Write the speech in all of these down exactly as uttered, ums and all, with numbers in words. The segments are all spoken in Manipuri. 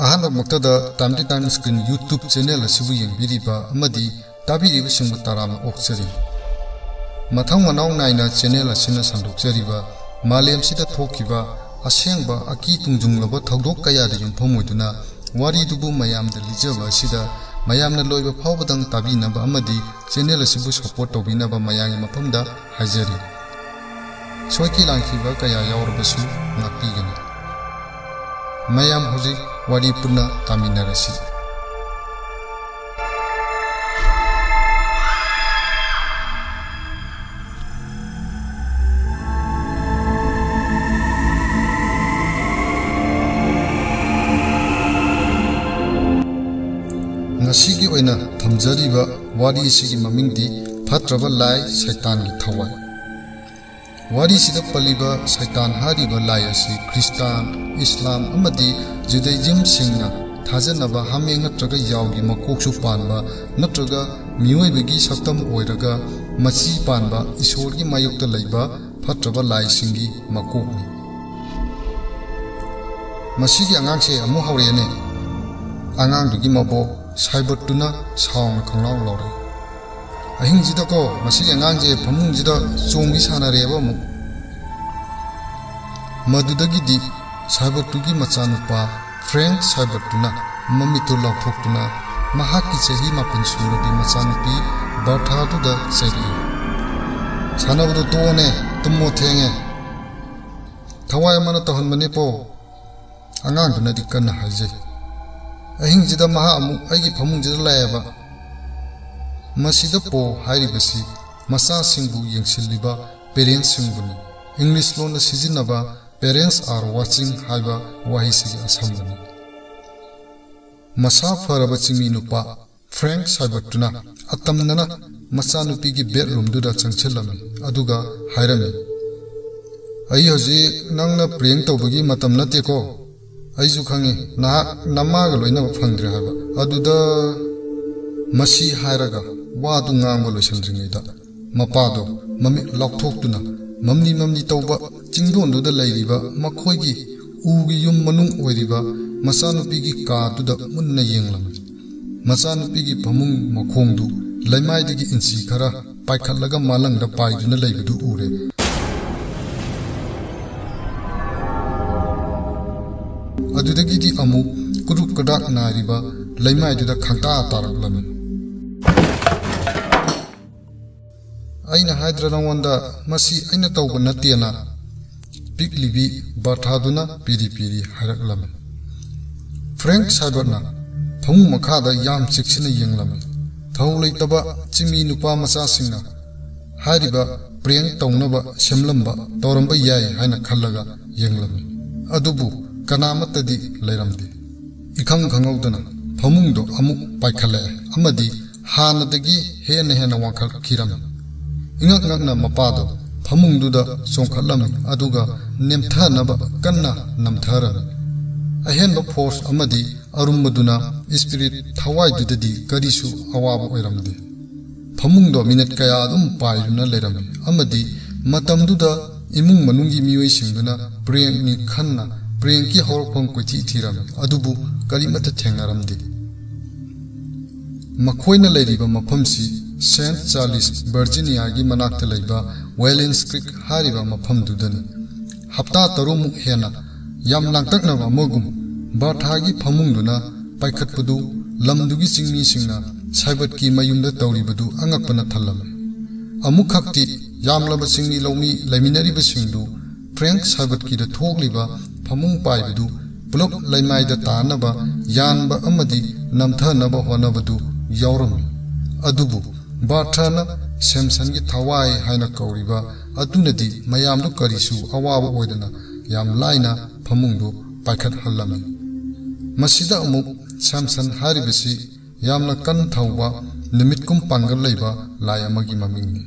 ꯑꯍꯥꯟꯕꯃꯛꯇꯗ Time to Time Screen YouTube channel ꯑꯁꯤꯕꯨ ꯌꯦꯡꯕꯤꯔꯤꯕ ꯑꯃꯗꯤ ꯇꯥꯕꯤꯔꯤꯕꯁꯤꯡꯕꯨ ꯇꯔꯥꯝꯅ ꯑꯣꯛꯆꯔꯤ꯫ ꯃꯊꯪ ꯃꯅꯥꯎ ꯅꯥꯏꯅ channel ꯑꯁꯤꯅ ꯁꯟꯗꯣꯛꯆꯔꯤꯕ ꯃꯥꯂꯦꯝꯁꯤꯗ ꯊꯣꯛꯈꯤꯕ ꯑꯁꯦꯡꯕ ꯑꯀꯤ ꯇꯨꯡꯖꯨꯡꯂꯕ ꯊꯧꯗꯣꯛ ꯀꯌꯥꯗ ꯌꯨꯝꯐꯝ ꯑꯣꯏꯗꯨꯅ ꯋꯥꯔꯤꯗꯨꯕꯨ ꯃꯌꯥꯝꯗ ꯂꯤꯖꯕ ꯑꯁꯤꯗ ꯃꯌꯥꯝꯅ ꯂꯣꯏꯕ ꯐꯥꯎꯕꯗꯪ ꯇꯥꯕꯤꯅꯕ ꯑꯃꯗꯤ channel ꯑꯁꯤꯕꯨ support ꯇꯧꯕꯤꯅꯕ ꯃꯌꯥꯝꯒꯤ ꯃꯐꯝꯗ ꯍꯥꯏꯖꯔꯤ꯫ ꯁꯣꯏꯈꯤ ꯂꯥꯟꯈꯤꯕ ꯀꯌꯥ ꯌꯥꯎꯔꯕꯁꯨ ꯉꯥꯛꯄꯤꯒꯅꯤ꯫ ꯃꯌꯥꯝ ꯍꯧꯖꯤꯛ ꯋꯥꯔꯤ ꯄꯨꯟꯅ ꯇꯥꯃꯤꯟꯅꯔꯁꯤ꯫ ꯉꯁꯤꯒꯤ ꯑꯣꯏꯅ ꯊꯝꯖꯔꯤꯕ ꯋꯥꯔꯤꯁꯤꯒꯤ ꯃꯃꯤꯡꯗꯤ ꯐꯠꯇ꯭ꯔꯕ ꯂꯥꯏ ꯁꯩꯇꯥꯟꯒꯤ ꯊꯋꯥꯏ꯫ ꯋꯥꯔꯤꯁꯤꯗ ꯄꯜꯂꯤꯕ ꯁꯩꯇꯥꯟ ꯍꯥꯏꯔꯤꯕ ꯂꯥꯏ ꯑꯁꯤ ꯈ꯭ꯔꯤꯁꯇꯥꯟ, ꯏꯁꯂꯥꯝ ꯑꯃꯗꯤ ꯖꯨꯗꯥꯏꯖꯝꯁꯤꯡꯅ ꯊꯥꯖꯅꯕ ꯍꯥꯃꯦꯡ ꯅꯠꯇ꯭ꯔꯒ ꯌꯥꯎꯒꯤ ꯃꯀꯣꯛꯁꯨ ꯄꯥꯟꯕ ꯅꯠꯇ꯭ꯔꯒ ꯃꯤꯑꯣꯏꯕꯒꯤ ꯁꯛꯇꯝ ꯑꯣꯏꯔꯒ ꯃꯆꯤ ꯄꯥꯟꯕ ꯏꯁꯣꯔꯒꯤ ꯃꯥꯌꯣꯛꯇ ꯂꯩꯕ ꯐꯠꯇ꯭ꯔꯕ ꯂꯥꯏꯁꯤꯡꯒꯤ ꯃꯀꯣꯛꯅꯤ꯫ ꯃꯁꯤꯒꯤ ꯑꯉꯥꯡꯁꯦ ꯑꯃꯨꯛ ꯍꯧꯔꯛꯑꯦꯅꯦ꯫ ꯑꯉꯥꯡꯗꯨꯒꯤ ꯃꯕꯣꯛ ꯁꯥꯏꯕꯣꯠꯇꯨꯅ ꯁꯥꯎꯅ ꯈꯪꯂꯥꯎ ꯂꯥꯎꯔꯛꯏ꯫ ꯑꯍꯤꯡꯁꯤꯗꯀꯣ ꯃꯁꯤꯒꯤ ꯑꯉꯥꯡꯁꯦ ꯐꯃꯨꯡꯁꯤꯗ ꯆꯣꯡꯕꯤ ꯁꯥꯟꯅꯔꯦꯕ ꯑꯃꯨꯛ꯫ ꯃꯗꯨꯗꯒꯤꯗꯤ ꯁꯥꯏꯕꯣꯠꯇꯨꯒꯤ ꯃꯆꯥꯅꯨꯄꯥ ꯐ꯭ꯔꯦꯡꯛ ꯁꯥꯏꯕꯣꯠꯇꯨꯅ ꯃꯃꯤꯠꯇꯨ ꯂꯥꯎꯊꯣꯛꯇꯨꯅ ꯃꯍꯥꯛꯀꯤ ꯆꯍꯤ ꯃꯥꯄꯟ ꯁꯨꯔꯕꯤ ꯃꯆꯥꯅꯨꯄꯤ ꯕꯥꯔꯊꯥꯗꯨꯗ ꯆꯩꯔꯛꯏ꯫ "ꯁꯥꯟꯅꯕꯗꯣ ꯇꯣꯛꯑꯣꯅꯦ, ꯇꯨꯝꯃꯣ ꯊꯦꯡꯉꯦ꯫ ꯊꯋꯥꯏ ꯑꯃꯅ ꯇꯧꯍꯟꯕꯅꯦ ꯄꯣ"꯫ ꯑꯉꯥꯡꯗꯨꯅꯗꯤ ꯀꯟꯅ ꯍꯥꯏꯖꯩ꯫ ꯑꯍꯤꯡꯁꯤꯗ ꯃꯍꯥꯛ ꯑꯃꯨꯛ ꯑꯩꯒꯤ ꯐꯃꯨꯡꯁꯤꯗ ꯂꯥꯛꯑꯦꯕ꯫ ꯃꯁꯤꯗ ꯄꯣ ꯍꯥꯏꯔꯤꯕꯁꯤ ꯃꯆꯥꯁꯤꯡꯕꯨ ꯌꯦꯡꯁꯤꯜꯂꯤꯕ ꯄꯦꯔꯦꯟꯁꯁꯤꯡꯕꯨꯅꯤ꯫ ꯏꯪꯂꯤꯁ ꯂꯣꯟꯗ ꯁꯤꯖꯤꯟꯅꯕ "Parents are watching" ꯍꯥꯏꯕ ꯋꯥꯍꯩꯁꯤꯒꯤ ꯑꯁꯝꯕꯅꯤ꯫ ꯃꯁꯥ ꯐꯔꯕ ꯆꯤꯡꯃꯤ ꯅꯨꯄꯥ ꯐ꯭ꯔꯦꯡꯛ ꯁꯥꯏꯕꯔꯠꯇꯨꯅ ꯑꯇꯝꯅꯅ ꯃꯆꯥꯅꯨꯄꯤꯒꯤ ꯕꯦꯗꯔꯨꯝꯗꯨꯗ ꯆꯪꯁꯤꯜꯂꯝꯃꯤ, ꯑꯗꯨꯒ ꯍꯥꯏꯔꯝꯃꯤ, "ꯑꯩ ꯍꯧꯖꯤꯛ ꯅꯪꯅ ꯄ꯭ꯔꯦꯡ ꯇꯧꯕꯒꯤ ꯃꯇꯝ ꯅꯠꯇꯦꯀꯣ꯫ ꯑꯩꯁꯨ ꯈꯪꯉꯤ, ꯅꯍꯥꯛ ꯅꯃꯥꯒ ꯂꯣꯏꯅꯕ ꯐꯪꯗ꯭ꯔꯦ ꯍꯥꯏꯕ"꯫ ꯑꯗꯨꯗ ꯃꯁꯤ ꯍꯥꯏꯔꯒ ꯋꯥꯗꯨ ꯉꯥꯡꯕ ꯂꯣꯏꯁꯤꯟꯗ꯭ꯔꯤꯉꯩꯗ ꯃꯄꯥꯗꯣ ꯃꯃꯤꯠ ꯂꯥꯎꯊꯣꯛꯇꯨꯅ ꯃꯝꯂꯤ ꯃꯝꯂꯤ ꯇꯧꯕ ꯆꯤꯡꯗꯣꯟꯗꯨꯗ ꯂꯩꯔꯤꯕ ꯃꯈꯣꯏꯒꯤ ꯎꯒꯤ ꯌꯨꯝ ꯃꯅꯨꯡ ꯑꯣꯏꯔꯤꯕ ꯃꯆꯥꯅꯨꯄꯤꯒꯤ ꯀꯥꯗꯨꯗ ꯃꯨꯟꯅ ꯌꯦꯡꯂꯝꯃꯤ꯫ ꯃꯆꯥꯅꯨꯄꯤꯒꯤ ꯐꯃꯨꯡ ꯃꯈꯣꯡꯗꯨ ꯂꯩꯃꯥꯏꯗꯒꯤ ꯏꯟꯆꯤ ꯈꯔ ꯄꯥꯏꯈꯠꯂꯒ ꯃꯥꯂꯪꯗ ꯄꯥꯏꯗꯨꯅ ꯂꯩꯕꯗꯨ ꯎꯔꯦ꯫ ꯑꯗꯨꯗꯒꯤꯗꯤ ꯑꯃꯨꯛ ꯀꯨꯔꯨꯞ ꯀꯗꯥꯛ ꯅꯥꯏꯔꯤꯕ ꯂꯩꯃꯥꯏꯗꯨꯗ ꯈꯪꯇꯥ ꯇꯥꯔꯛꯂꯝꯃꯤ꯫ "ꯑꯩꯅ ꯍꯥꯏꯗ꯭ꯔ ꯅꯉꯣꯟꯗ, ꯃꯁꯤ ꯑꯩꯅ ꯇꯧꯕ ꯅꯠꯇꯦꯅ?" ꯄꯤꯛꯂꯤꯕꯤ ꯕꯥꯔꯊꯥꯗꯨꯅ ꯄꯤꯔꯤ ꯄꯤꯔꯤ ꯍꯥꯏꯔꯛꯂꯝꯃꯤ꯫ ꯐ꯭ꯔꯦꯡꯛ ꯁꯥꯏꯕꯔꯠꯅ ꯐꯃꯨꯡ ꯃꯈꯥꯗ ꯌꯥꯝ ꯆꯦꯛꯁꯤꯟꯅ ꯌꯦꯡꯂꯝꯃꯤ꯫ ꯊꯧ ꯂꯩꯇꯕ ꯆꯤꯡꯃꯤ ꯅꯨꯄꯥ ꯃꯆꯥꯁꯤꯡꯅ ꯍꯥꯏꯔꯤꯕ ꯄ꯭ꯔꯦꯡ ꯇꯧꯅꯕ ꯁꯦꯝꯂꯝꯕ ꯇꯧꯔꯝꯕ ꯌꯥꯏ ꯍꯥꯏꯅ ꯈꯜꯂꯒ ꯌꯦꯡꯂꯝꯃꯤ꯫ ꯑꯗꯨꯕꯨ ꯀꯅꯥꯃꯠꯇꯗꯤ ꯂꯩꯔꯝꯗꯦ꯫ ꯏꯈꯪ ꯈꯪꯍꯧꯗꯅ ꯐꯃꯨꯡꯗꯣ ꯑꯃꯨꯛ ꯄꯥꯏꯈꯠꯂꯛꯑꯦ ꯑꯃꯗꯤ ꯍꯥꯟꯅꯗꯒꯤ ꯍꯦꯟꯅ ꯍꯦꯟꯅ ꯋꯥꯡꯈꯠꯈꯤꯔꯝꯃꯤ꯫ ꯏꯉꯛ ꯉꯛꯅ ꯃꯄꯥꯗꯣ ꯐꯃꯨꯡꯗꯨꯗ ꯆꯣꯡꯈꯠꯂꯝꯃꯤ, ꯑꯗꯨꯒ ꯅꯦꯝꯊꯅꯕ ꯀꯟꯅ ꯅꯝꯊꯔꯝꯃꯤ꯫ ꯑꯍꯦꯟꯕ ꯐꯣꯔꯁ ꯑꯃꯗꯤ ꯑꯔꯨꯝꯕꯗꯨꯅ ꯏꯁꯄꯤꯔꯤꯠ ꯊꯋꯥꯏꯗꯨꯗꯗꯤ ꯀꯔꯤꯁꯨ ꯑꯋꯥꯕ ꯑꯣꯏꯔꯝꯗꯦ꯫ ꯐꯃꯨꯡꯗꯣ ꯃꯤꯅꯠ ꯀꯌꯥ ꯑꯗꯨꯝ ꯄꯥꯏꯗꯨꯅ ꯂꯩꯔꯝꯃꯤ, ꯑꯃꯗꯤ ꯃꯇꯝꯗꯨꯗ ꯏꯃꯨꯡ ꯃꯅꯨꯡꯒꯤ ꯃꯤꯑꯣꯏꯁꯤꯡꯗꯨꯅ ꯄ꯭ꯔꯦꯡꯅꯤ ꯈꯟꯅ ꯄ꯭ꯔꯦꯡꯀꯤ ꯍꯧꯔꯛꯐꯝ ꯀꯣꯏꯊꯤ ꯊꯤꯔꯝꯃꯤ, ꯑꯗꯨꯕꯨ ꯀꯔꯤꯃꯠꯇ ꯊꯦꯡꯅꯔꯝꯗꯦ꯫ ꯃꯈꯣꯏꯅ ꯂꯩꯔꯤꯕ ꯃꯐꯝꯁꯤ ꯁꯦꯟꯠ ꯆꯥꯔꯂꯤꯁ, ꯚꯔꯖꯤꯅꯤꯌꯥꯒꯤ ꯃꯅꯥꯛꯇ ꯂꯩꯕ ꯋꯦꯂꯤꯟꯁ ꯀ꯭ꯔꯤꯛ ꯍꯥꯏꯔꯤꯕ ꯃꯐꯝꯗꯨꯗꯅꯤ꯫ ꯍꯞꯇꯥ ꯇꯔꯨꯛꯃꯨꯛ ꯍꯦꯟꯅ ꯌꯥꯝ ꯂꯥꯡꯇꯛꯅꯕ ꯑꯃꯒꯨꯝ ꯕꯥꯔꯊꯥꯒꯤ ꯐꯃꯨꯡꯗꯨꯅ ꯄꯥꯏꯈꯠꯄꯗꯨ ꯂꯝꯗꯨꯒꯤ ꯆꯤꯡꯃꯤꯁꯤꯡꯅ ꯁꯥꯏꯕꯠꯀꯤ ꯃꯌꯨꯝꯗ ꯇꯧꯔꯤꯕꯗꯨ ꯑꯉꯛꯄꯅ ꯊꯜꯂꯝꯃꯤ꯫ ꯑꯃꯨꯛꯈꯛꯇꯤ ꯌꯥꯝꯂꯕ ꯆꯤꯡꯃꯤ ꯂꯧꯃꯤ ꯂꯩꯃꯤꯟꯅꯔꯤꯕꯁꯤꯡꯗꯨ ꯐ꯭ꯔꯦꯡꯛ ꯁꯥꯏꯕꯠꯀꯤꯗ ꯊꯣꯛꯂꯤꯕ ꯐꯃꯨꯡ ꯄꯥꯏꯕꯗꯨ ꯄꯨꯂꯞ ꯂꯩꯃꯥꯏꯗ ꯇꯥꯅꯕ ꯌꯥꯟꯕ ꯑꯃꯗꯤ ꯅꯝꯊꯅꯕ ꯍꯣꯠꯅꯕꯗꯨ ꯌꯥꯎꯔꯝꯃꯤ꯫ ꯑꯗꯨꯕꯨ ꯕꯥꯔꯊꯥꯅ ꯁꯦꯝꯁꯟꯒꯤ ꯊꯋꯥꯏ ꯍꯥꯏꯅ ꯀꯧꯔꯤꯕ ꯑꯗꯨꯅꯗꯤ ꯃꯌꯥꯝꯗꯨ ꯀꯔꯤꯁꯨ ꯑꯋꯥꯕ ꯑꯣꯏꯗꯅ ꯌꯥꯝ ꯂꯥꯏꯅ ꯐꯃꯨꯡꯗꯨ ꯄꯥꯏꯈꯠꯍꯜꯂꯝꯃꯤ꯫ ꯃꯁꯤꯗ ꯑꯃꯨꯛ ꯁꯦꯝꯁꯟ ꯍꯥꯏꯔꯤꯕꯁꯤ ꯌꯥꯝꯅ ꯀꯟ ꯊꯧꯕ, ꯅꯨꯃꯤꯠꯀꯨꯝ ꯄꯥꯡꯒꯜ ꯂꯩꯕ ꯂꯥꯏ ꯑꯃꯒꯤ ꯃꯃꯤꯡꯅꯤ꯫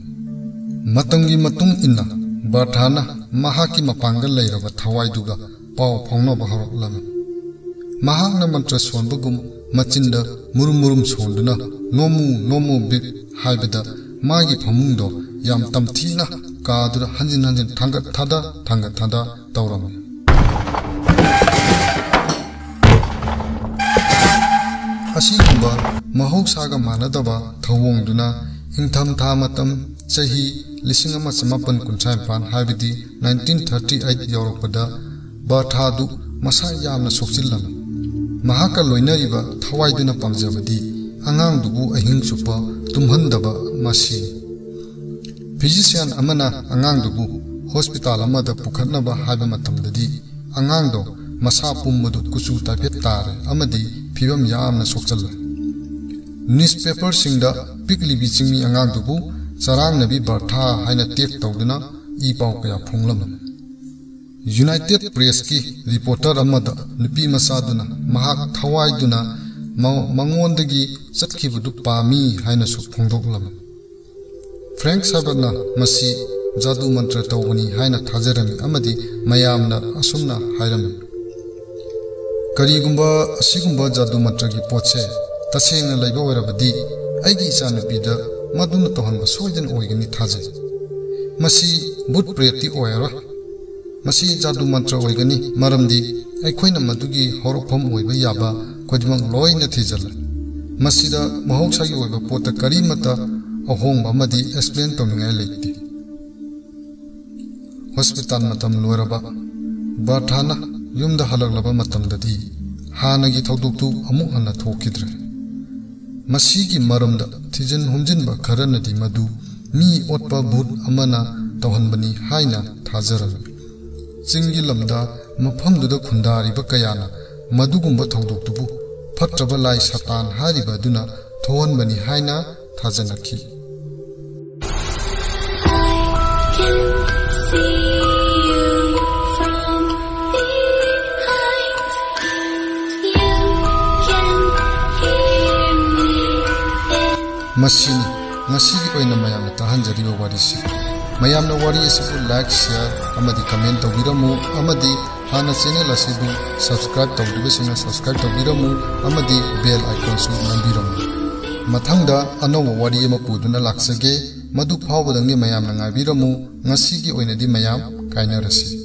ꯃꯇꯝꯒꯤ ꯃꯇꯨꯡ ꯏꯟꯅ ꯕꯔꯊꯥꯅ ꯃꯍꯥꯛꯀꯤ ꯃꯄꯥꯡꯒꯜ ꯂꯩꯔꯕ ꯊꯋꯥꯏꯗꯨꯒ ꯄꯥꯎ ꯐꯥꯎꯅꯕ ꯍꯧꯔꯛꯂꯝꯃꯤ꯫ ꯃꯍꯥꯛꯅ ꯃꯟꯇ꯭ꯔ ꯁꯣꯟꯕꯒꯨꯝ ꯃꯆꯤꯟꯗ ꯃꯨꯔꯨꯝ ꯃꯨꯔꯨꯝ ꯁꯣꯟꯗꯨꯅ "ꯅꯣꯃꯨ, ꯅꯣꯃꯨ ꯕꯤꯛ" ꯍꯥꯏꯕꯗ ꯃꯥꯒꯤ ꯐꯃꯨꯡꯗꯣ ꯌꯥꯝ ꯇꯝꯊꯤꯅ ꯀꯥꯗꯨꯗ ꯍꯟꯖꯤꯟ ꯍꯟꯖꯤꯟ ꯊꯥꯡꯒꯠ ꯊꯥꯗ, ꯊꯥꯡꯒꯠ ꯊꯥꯗ ꯇꯧꯔꯝꯃꯤ꯫ ꯑꯁꯤꯒꯨꯝꯕ ꯃꯍꯧꯁꯥꯒ ꯃꯥꯟꯅꯗꯕ ꯊꯧꯑꯣꯡꯗꯨꯅ ꯏꯪꯊꯝꯊꯥ ꯃꯇꯝ ꯆꯍꯤ ꯂꯤꯁꯤꯡ ꯑꯃ ꯆꯃꯥꯄꯟ ꯀꯨꯟꯊ꯭ꯔꯥ ꯅꯤꯄꯥꯟ, ꯍꯥꯏꯕꯗꯤ nineteen thirty eight ꯌꯧꯔꯛꯄꯗ ꯕꯔꯊꯥꯗꯨ ꯃꯁꯥ ꯌꯥꯝꯅ ꯁꯣꯛꯆꯤꯜꯂꯝꯃꯤ꯫ ꯃꯍꯥꯛꯀ ꯂꯣꯏꯅꯔꯤꯕ ꯊꯋꯥꯏꯗꯨꯅ ꯄꯥꯝꯖꯕꯗꯤ ꯑꯉꯥꯡꯗꯨꯕꯨ ꯑꯍꯤꯡ ꯆꯨꯞꯄ ꯇꯨꯝꯍꯟꯗꯕ ꯃꯁꯤꯅꯤ꯫ ꯐꯤꯖꯤꯁꯤꯌꯥꯟ ꯑꯃꯅ ꯑꯉꯥꯡꯗꯨꯕꯨ ꯍꯣꯁꯄꯤꯇꯥꯜ ꯑꯃꯗ ꯄꯨꯈꯠꯅꯕ ꯍꯥꯏꯕ ꯃꯇꯝꯗꯗꯤ ꯑꯉꯥꯡꯗꯣ ꯃꯁꯥ ꯄꯨꯝꯕꯗꯨ ꯀꯨꯆꯨ ꯇꯥꯏꯐꯦꯠ ꯇꯥꯔꯦ ꯑꯃꯗꯤ ꯐꯤꯕꯝ ꯌꯥꯝꯅ ꯁꯣꯛꯆꯜꯂꯦ꯫ ꯅ꯭ꯌꯨꯁꯄꯦꯄꯔꯁꯤꯡꯗ ꯄꯤꯛꯂꯤꯕꯤ ꯆꯤꯡꯃꯤ ꯑꯉꯥꯡꯗꯨꯕꯨ ꯆꯔꯥꯡꯅꯕꯤ ꯕꯔꯊꯥ ꯍꯥꯏꯅ ꯇꯦꯒ ꯇꯧꯗꯨꯅ ꯏ ꯄꯥꯎ ꯀꯌꯥ ꯐꯣꯡꯂꯝꯃꯤ꯫ ꯌꯨꯅꯥꯏꯇꯦꯗ ꯄ꯭ꯔꯦꯁꯀꯤ ꯔꯤꯄꯣꯔꯇꯔ ꯑꯃꯗ ꯅꯨꯄꯤ ꯃꯆꯥꯗꯨꯅ ꯃꯍꯥꯛ ꯊꯋꯥꯏꯗꯨꯅ ꯃ-, ꯃꯉꯣꯟꯗꯒꯤ ꯆꯠꯈꯤꯕꯗꯨ ꯄꯥꯝꯃꯤ ꯍꯥꯏꯅꯁꯨ ꯐꯣꯡꯗꯣꯛꯂꯝꯃꯤ꯫ ꯐ꯭ꯔꯦꯡꯛ ꯁꯥꯕꯔꯠꯅ ꯃꯁꯤ ꯖꯥꯗꯨ ꯃꯟꯇ꯭ꯔ ꯇꯧꯕꯅꯤ ꯍꯥꯏꯅ ꯊꯥꯖꯔꯝꯃꯤ ꯑꯃꯗꯤ ꯃꯌꯥꯝꯅ ꯑꯁꯨꯝꯅ ꯍꯥꯏꯔꯝꯃꯤ, "ꯀꯔꯤꯒꯨꯝꯕ ꯑꯁꯤꯒꯨꯝꯕ ꯖꯥꯗꯨ ꯃꯟꯇ꯭ꯔꯒꯤ ꯄꯣꯠꯁꯦ ꯇꯁꯦꯡꯅ ꯂꯩꯕ ꯑꯣꯏꯔꯕꯗꯤ ꯑꯩꯒꯤ ꯏꯆꯥꯅꯨꯄꯤꯗ ꯃꯗꯨꯅ ꯇꯧꯍꯟꯕ ꯁꯣꯏꯗꯅ ꯑꯣꯏꯒꯅꯤ ꯊꯥꯖꯩ꯫ ꯃꯁꯤ ꯚꯨꯠ ꯄ꯭ꯔꯦꯠꯇꯤ ꯑꯣꯏꯔꯔꯣꯏ꯫ ꯃꯁꯤ ꯖꯥꯗꯨ ꯃꯟꯇ꯭ꯔ ꯑꯣꯏꯒꯅꯤ, ꯃꯔꯝꯗꯤ ꯑꯩꯈꯣꯏꯅ ꯃꯗꯨꯒꯤ ꯍꯧꯔꯛꯐꯝ ꯑꯣꯏꯕ ꯌꯥꯕ ꯈꯨꯗꯤꯡꯃꯛ ꯂꯣꯏꯅ ꯊꯤꯖꯤꯜꯂꯦ꯫ ꯃꯁꯤꯗ ꯃꯍꯧꯁꯥꯒꯤ ꯑꯣꯏꯕ ꯄꯣꯠꯇ ꯀꯔꯤꯃꯠꯇ ꯑꯍꯣꯡꯕ ꯑꯃꯗꯤ ꯑꯦꯛꯁꯄ꯭ꯂꯦꯟ ꯇꯧꯅꯤꯡꯉꯥꯏ ꯂꯩꯇꯦ"꯫ ꯍꯣꯁꯄꯤꯇꯥꯜ ꯃꯇꯝ ꯂꯣꯏꯔꯕ ꯕꯔꯊꯥꯅ ꯌꯨꯝꯗ ꯍꯜꯂꯛꯂꯕ ꯃꯇꯝꯗꯗꯤ ꯍꯥꯟꯅꯒꯤ ꯊꯧꯗꯣꯛꯇꯨ ꯑꯃꯨꯛ ꯍꯟꯅ ꯊꯣꯛꯈꯤꯗ꯭ꯔꯦ꯫ ꯃꯁꯤꯒꯤ ꯃꯔꯝꯗ ꯊꯤꯖꯤꯟ ꯍꯨꯝꯖꯤꯟꯕ ꯈꯔꯅꯗꯤ ꯃꯗꯨ ꯃꯤ ꯑꯣꯠꯄ ꯚꯨꯠ ꯑꯃꯅ ꯇꯧꯍꯟꯕꯅꯤ ꯍꯥꯏꯅ ꯊꯥꯖꯔꯝꯃꯤ꯫ ꯆꯤꯡꯒꯤ ꯂꯝꯗ ꯃꯐꯝꯗꯨꯗ ꯈꯨꯟꯗꯥꯔꯤꯕ ꯀꯌꯥꯅ ꯃꯗꯨꯒꯨꯝꯕ ꯊꯧꯗꯣꯛꯇꯨꯕꯨ ꯐꯠꯇ꯭ꯔꯕ ꯂꯥꯏ ꯁꯥꯇꯥꯟ ꯍꯥꯏꯔꯤꯕ ꯑꯗꯨꯅ ꯊꯣꯛꯍꯟꯕꯅꯤ ꯍꯥꯏꯅ ꯊꯥꯖꯅꯈꯤ꯫ ꯃꯁꯤꯅꯤ ꯉꯁꯤꯒꯤ ꯑꯣꯏꯅ ꯃꯌꯥꯝꯅ ꯇꯥꯍꯟꯖꯔꯤꯕ ꯋꯥꯔꯤꯁꯤ꯫ ꯃꯌꯥꯝꯅ ꯋꯥꯔꯤ ꯑꯁꯤꯕꯨ like, share ꯑꯃꯗꯤ comment ꯇꯧꯕꯤꯔꯝꯃꯨ, ꯑꯃꯗꯤ ꯍꯥꯟꯅ channel ꯑꯁꯤꯕꯨ subscribe ꯇꯧꯗ꯭ꯔꯤꯕꯁꯤꯡꯅ subscribe ꯇꯧꯕꯤꯔꯝꯃꯨ, ꯑꯃꯗꯤ bell iconꯁꯨ ꯅꯝꯕꯤꯔꯝꯃꯨ꯫ ꯃꯊꯪꯗ ꯑꯅꯧꯕ ꯋꯥꯔꯤ ꯑꯃ ꯄꯨꯗꯨꯅ ꯂꯥꯛꯆꯒꯦ꯫ ꯃꯗꯨ ꯐꯥꯎꯕꯗꯪꯗꯤ ꯃꯌꯥꯝꯅ ꯉꯥꯏꯕꯤꯔꯝꯃꯨ꯫ ꯉꯁꯤꯒꯤ ꯑꯣꯏꯅꯗꯤ ꯃꯌꯥꯝ ꯀꯥꯏꯅꯔꯁꯤ꯫